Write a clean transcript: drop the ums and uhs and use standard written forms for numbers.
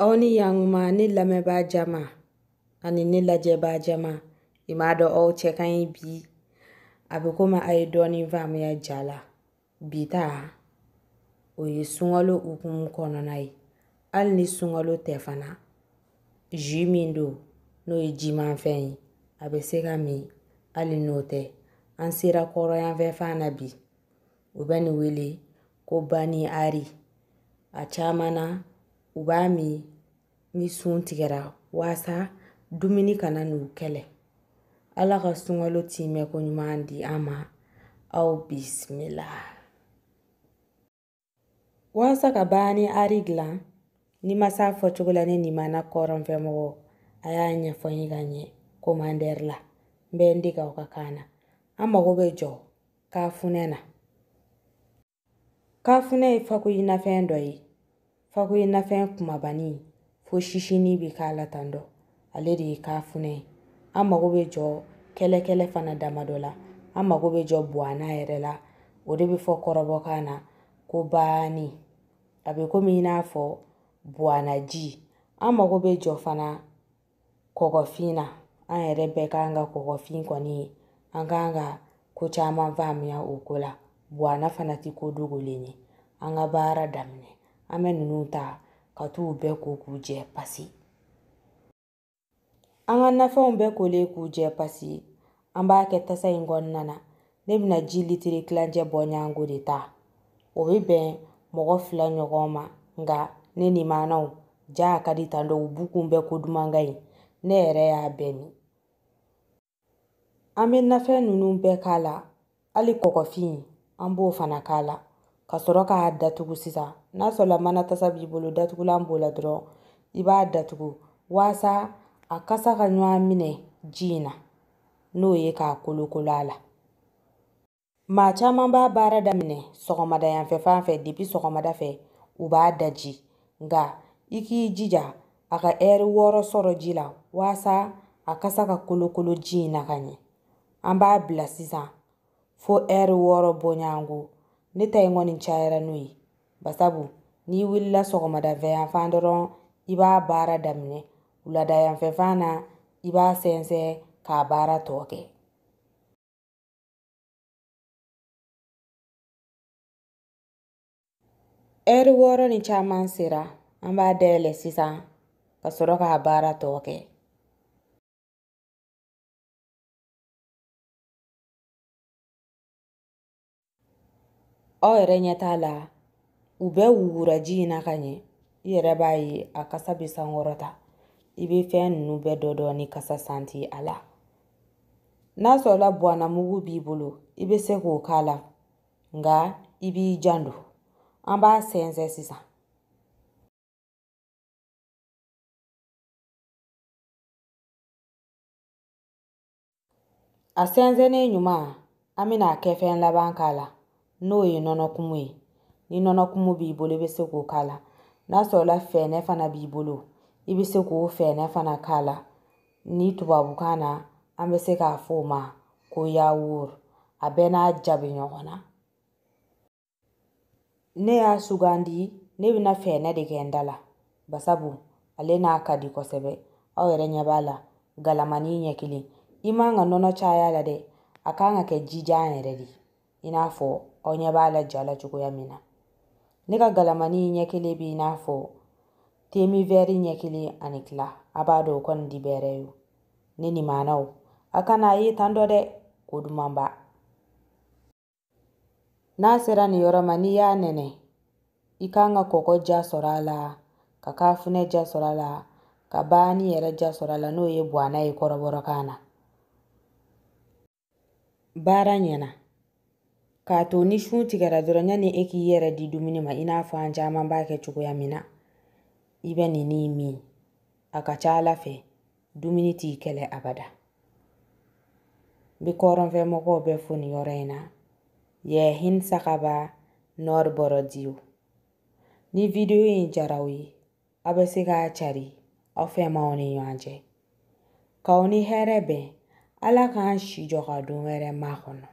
Aw ni yankuma ne lamɛnbaa jama ani ne lajɛbaa jama, i m'a dɔn aw cɛ ka ɲi bi. A bɛ komi a ye dɔɔnin faamuya ja la. Bi ta o ye sunkalo hukumu kɔnɔna ye. Hali ni sunkalo tɛ fana, jus min don n'o ye jimanfɛn ye, a bɛ se ka min hali n'o tɛ. An sera kɔrɔyanfɛ fan na bi, u bɛ nin wele ko bani ari. A caman na u b'a min ni sun tigɛra waasa dumuni kana n'u kɛlɛ. Ala ka sunkalo timɛ ko ɲuman di an ma. Aw bisimila. Waasa ka bani ari dilan, ni ma s'a fɔcogo la ne nin mana kɔrɔnfɛ mɔgɔ, a y'a ɲɛfɔ n ye ka ɲɛ commentaire la. N bɛ n dege aw ka kan na. An mago bɛ jɔ kafunɛ na. Kafunɛ ye fakoyinafɛn dɔ ye. Fakoyinafɛn kumabani fo sisinin bɛ k'a la tan dɔ, ale de ye kafunɛ ye. An mago bɛ jɔ kɛlɛkɛlɛ fana damadɔ la. An mago bɛ jɔ buwana yɛrɛ la, o de bɛ fɔ kɔrɔbɔkan na ko baani. A bɛ komi i n'a fɔ buwanaji. An mago bɛ jɔ fana kɔgɔfin na. An yɛrɛ bɛɛ kan ka kɔgɔfin kɔni, an kan ka ko caman faamuya o ko la. Buwana fana tɛ ko dogolen ye. An ka baara daminɛ. An bɛ ninnu ta ka t'u bɛɛ ko k'u jɛ pasi. An ka nafɛnw bɛɛ kolen k'u jɛ pasi, an b'a kɛ tasa in kɔnɔna na. Ne bɛna ji litiri tilancɛ bɔ ɲango de ta. O bɛ bɛn mɔgɔ 2 ɲɔgɔn ma. Nka ne nimanaw ja a ka di tan dɔ, u bukun bɛɛ ko duman ka ɲi. Ne yɛrɛ y'a bɛɛ min. An bɛ nafɛn ninnu bɛɛ k'a la, hali kɔgɔfin an b'o fana k'a la, ka sɔrɔ k'a datugu sisan. N'a sɔrɔla mana tasa b'i bolo, datugulan b'o la dɔrɔn, i b'a datugu waasa a kasa ka ɲɔgɔn minɛ ji in na, n'o ye k'a kolokolo a la. Maa caman b'a baara daminɛ sɔgɔmada yanfɛ fan fɛ, depuis sɔgɔmada fɛ u b'a daji. Nka i k'i jija a ka ɛri 6 sɔrɔ ji la waasa a kasa ka kolokolo ji in na ka ɲɛ. An b'a bila sisan fo ɛri 6 bɔɲɔgɔnko. Ne ta in kɔni cayara n'o ye, basabu n'i wulila sɔgɔmada fɛ yan fan dɔrɔn, i b'a baara daminɛ. Wulada yanfɛ fan na, i b'a sɛnsɛn k'a baara tɔ kɛ. Ɛri 6 ni caman sera, an b'a dayɛlɛ sisan ka sɔrɔ k'a baara tɔ kɛ. Aw yɛrɛ ɲɛ t'a la, u bɛɛ wugura ji in na ka ɲɛ. I yɛrɛ b'a ye a kasa bɛ sankɔrɔta. I bɛ fɛn ninnu bɛɛ dɔ dɔɔni kasa santi a la. N'a sɔrɔla buwana mugu b'i bolo, i bɛ se k'o k'a la, nka i b'i janto. An b'a sɛnsɛn sisan. A sɛnsɛnnen ɲuman, an bɛna a kɛ fɛn laban k'a la, n'o ye nɔnɔkumu ye. Ni nɔnɔkumu b'i bolo, i bɛ se k'o k'a la. N'a sɔrɔla fɛnɛ fana b'i bolo, i bɛ se k'o fɛnɛ fana k'a la. Ni tubabukan na, an bɛ se k'a fɔ o ma ko yawuru. A bɛɛ n'a ja bɛ ɲɔgɔn na. Ne y'a sugandi, ne bɛna fɛnɛ de kɛ n da la, basabu ale n'a ka di kosɛbɛ. Aw yɛrɛ ɲɛ b'a la, galamani ɲɛ kelen. I man ka nɔnɔ caya la dɛ, a kan ka kɛ jijan yɛrɛ de, i n'a fɔ aw ɲɛ b'a la ja la cogoya min na. Ne ka galamani ɲɛ kelen bɛ i n'a fɔ temi vɛri ɲɛ kelen ani tila. A b'a dɔn o kɔni di bɛrɛ ye. Ne nimanaw, a kana a ye tan dɔ dɛ, ko dumanba. N'a sera nin yɔrɔ ma, n'i y'a nɛnɛ, i kan ka kɔgɔ ja sɔrɔ a la, ka kafunɛ ja sɔrɔ a la, ka baani yɛrɛ ja sɔrɔ a la, n'o ye buwana ye kɔrɔbɔrɔkan na. Baara ɲɛna. K'a to ni sun tigɛra dɔrɔn, yanni e k'i yɛrɛ di dumuni ma, i n'a fɔ an caman b'a kɛ cogoya min na, i bɛ nin ni min. A ka ca Ala fɛ, dumuni t'i kɛlɛ abada. N bɛ kɔrɔnfɛ mɔgɔw bɛɛ fo nin yɔrɔ in na. Yɛ hin sagaba nɔri bɔrɔ diyo. Ni video in diyara aw ye, aw bɛ se k'a cari aw fɛnmaw ni ɲɔgɔn cɛ. K'aw ni hɛrɛ bɛn. Ala k'an si jɔ ka don wɛrɛ makɔnɔ.